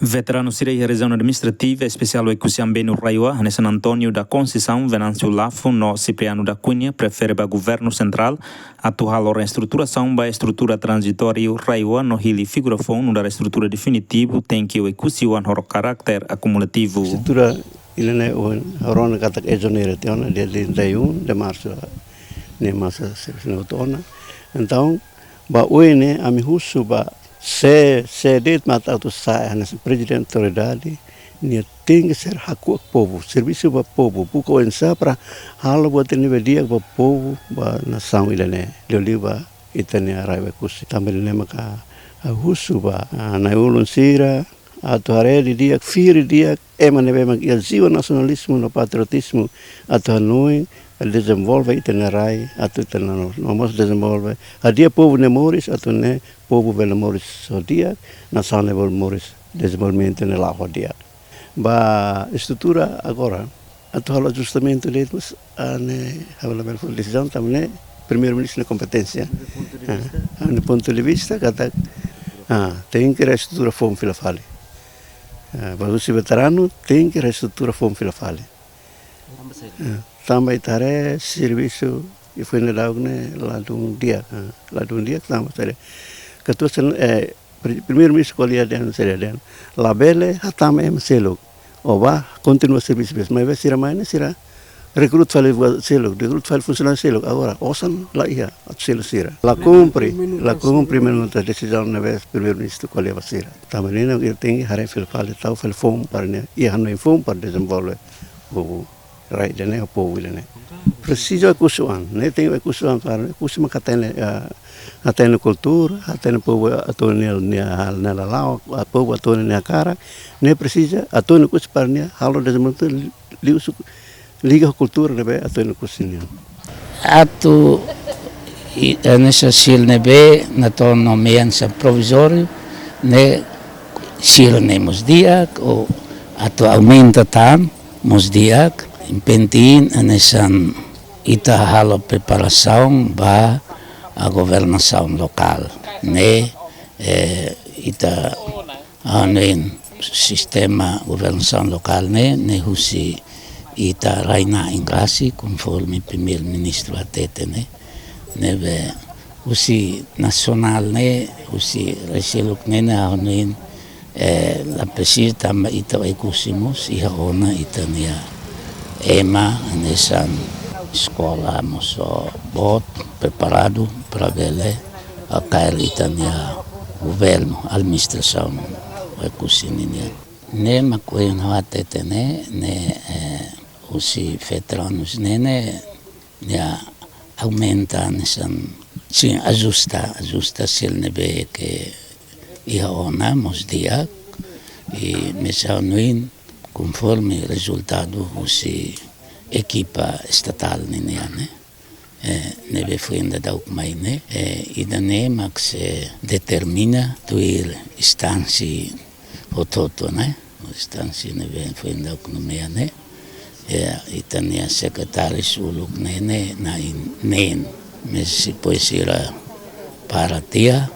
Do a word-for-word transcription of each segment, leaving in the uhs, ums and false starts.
Veteranu sira iha Rejiaun Administrativa Espesiál Oekusi Ambenu RAEOA, hanesan António da Conceição, Venâncio Lafo no Cipriano da Cunha, prefere ba Governu Sentrál atu halo reestruturasaun ba estrutura tranzitóriu RAEOA no hili figura foun nu'udar estrutura definitivu tenke Oekusi oan ho karakter akumulativu. Estrutura ida-ne'e ohin ha'u rona katak ezonera tiha ona dia trinta e um de março, ne'e masa servisu ne'e hotu ona. Entaun, ba oin ne'e ami husu ba sé, sé de'it mak atu sa'e hanesan Prezidente Autoridade, nia tenke ser hakuak povu, servisu ba povu, buka oinsá para halo buat ne'ebé di'ak ba povu, ba nasaun ida-ne'e, liuliu ba ita-nia rai Oekusi. Tanba ne'e maka ha'u husu ba, ah, na'i-ulun sira, atu haree didi'ak, fiar didi'ak, ema ne'ebé mak iha jiwa nasionalizmu no patriotizmu, atu hanoin dezenvolve ita-nia rai, atu ita-nia no, no mós dezenvolve. Hadi'a povu nia moris, atu nune'e povu bele moris ho di'ak, nasaun ne'e bele moris, dezenvolvimentu ne'e la'o ho di'ak. Ba estrutura agora, atu halo ajustamentu de'it, mas, ah, ne'e ha'u labele fó desizaun, tanba ne'e Primeiru-Ministru nia kompeténsia. Ah, ha'u-nia pontu de vista, katak, ah, tenke reestrutura foun fila fali. Ah, ba husi veteranu, tenke reestrutura foun fila fali. Ah, tanba ita haree servisu, i foin daudauk ne'e ladún di'ak, ah, ladún di'ak tanba saida. Katuas, eh, pri-, Primeiru-Ministru ko'alia dehan saida dehan. Labele hatama ema seluk. Ó bá kontinua servisu bes. Maibé sira mai ne'e sira rekruta fali buat seluk, rekruta fali funsionáriu seluk. Agora, osan la iha atu selu sira. La kumpre, la kumpre minuta desizaun ne'ebé Primeiru-Ministru ko'alia ba sira. Tanba ne'e ita tenke haree fila fali, tau fali foun para nia, iha hanoin foun para dezenvolve povu rai ida-ne'e, povu ida-ne'e. Presiza Oekusi oan, ne'e tenke Oekusi oan para Oekusi mak hatene, eh, hatene kultura, hatene povu atu nune'e nia halo, nia lala'ok, ah, povu atu nune'e nia hakarak, ne'e presiza atu nune'e Oekusi para nia halo dezenvolvimentu li-, liuhusi liga ho kultura ne'ebé atu nune'e Oekusi nian. Atu i-, hanesan sira ne'ebé natoon nomeasaun provizóriu, ne'e sira ne'e mós di'ak, ou atu aumenta tan, mós di'ak, importante hanesan ita halo preparasaun ba, ah, governasaun lokál. Ne'e, eh, ita hanoin sistema governasaun lokál ne'e, ne'e husi ita rai-na'in rasik, konforme Primeiru-Ministru hatete ne'e. Ne'ebé husi nasionál ne'e, husi rai seluk ne'e, ne'e ha'u hanoin, eh, la presiza tanba ita Oekusi mós iha ona ita-nia ema hanesan eskola mós boot preparadu para bele, eh, kaer ita-nia governu, administrasaun Oekusi ninian. Ne'e mak ohin ha'u hatete ne'e, ne'e, eh, husi veteranus ne'e, ne'e, nia aumenta hanesan, sin, ajusta, ajusta sira ne'ebé ke iha ona mós di'ak, i maibé ha'u hanoin konforme rezultadu husi ekipa estatál ninian ne'e, eh, ne'ebé foin daudauk mai ne'e, eh, ida-ne'e mak sei determina tuir instánsia hotu-hotu ne'e, instánsia ne'ebé foin daudauk nomeia ne'e, eh, ita-nia sekretáriu uluk ne'e, ne'e na'in neen, maibé depois sira para tiha,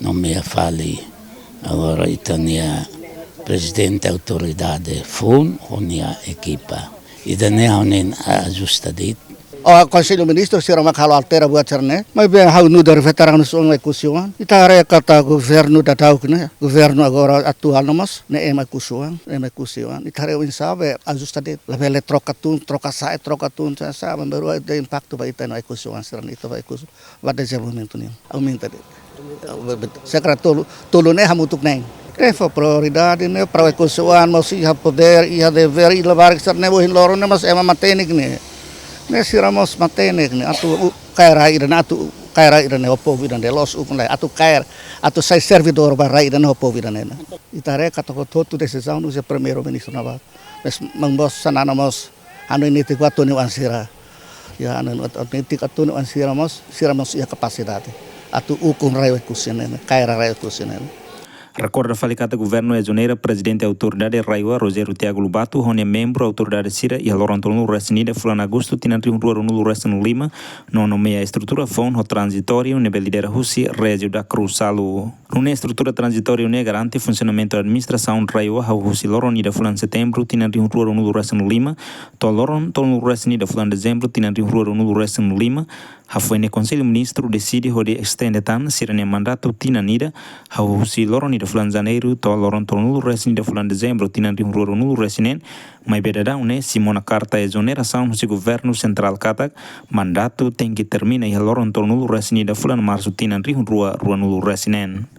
nomeia fali agora ita-nia Prezidente Autoridade foun ho nia ekipa. Ida-ne'e ha'u hanoin ajusta de'it. Ó, Konsellu Ministru sira mak halo altera buat sira-ne'e. Maibé ha'u nu'udar veteranus oan Oekusi oan, ita haree katak governu daudauk ne'e, governu agora atuál ne'e mós, ne'e ema Oekusi oan, ema Oekusi oan. Ita haree oinsá bele ajusta de'it, labele troka tun, troka sa'e, troka tun, sa'e, sa'e, maibé rua de'it impaktu ba ita-nia Oekusi oan sira-ne'e, ita ba Oekusi, ba dezenvolvimentu nian, aumenta de'it. Sekretáriu tolu, tolu ne'e hamutuk neen. Ne'e fó prioridade ne'e para Oekusi oan mós iha podér, iha devér, i labarik sira-ne'e ohin loron ne'e mós ema matenek ne'e. Ne'e sira mós matenek ne'e, atu u-, kaer rai ida-ne'e, atu kaer rai ida-ne'e ho povu ida-ne'e, la'ós ukun lae, atu kaer, atu sai servidór ba rai ida-ne'e ho povu ida-ne'e. Ita haree katak hotu-hotu desizaun husi Primeiru-Ministru ne'ebá. Maibé mós Xanana mós hanoin netik atu nune'e oan sira. Ya, hanoin netik atu nune'e oan sira mós, sira mós iha kapasidade atu ukun rai Oekusi ne'e, kaer rai Oekusi ne'e. Rekorda fali katak Governu ezonera Prezidente Autoridade RAEOA, Rogério Tiago Lobato, ho nia membru autoridade sira iha loron tolunulu-resin-ida fulan Agostu tinan rihun rua ruanulu-resin-lima, no nomeia estrutura foun ho tranzitóriu ne'ebé lidera husi Régio da Cruz Salu. Nune'e estrutura tranzitóriu ne'e garante funsionamentu administrasaun RAEOA hahú husi loron ida fulan Setembru tinan rihun rua ruanulu-resin-lima to'o loron tolunulu-resin-ida fulan Dezembru tinan rihun rua ruanulu-resin-lima, hafoin ne'e Konsellu Ministru deside hodi estende tan sira-nia mandatu tinan ida, hahú husi loron ida fulan Janeiru to'o loron tolunulu-resin-ida fulan Dezembru tinan rihun rua ruanulu-resin-neen, maibé daudaun ne'e simu ona karta ezonerasaun husi Governu Sentrál katak mandatu tenke termina iha loron tolunulu-resin-ida fulan Marsu tinan rihun rua ruanulu-resin-neen.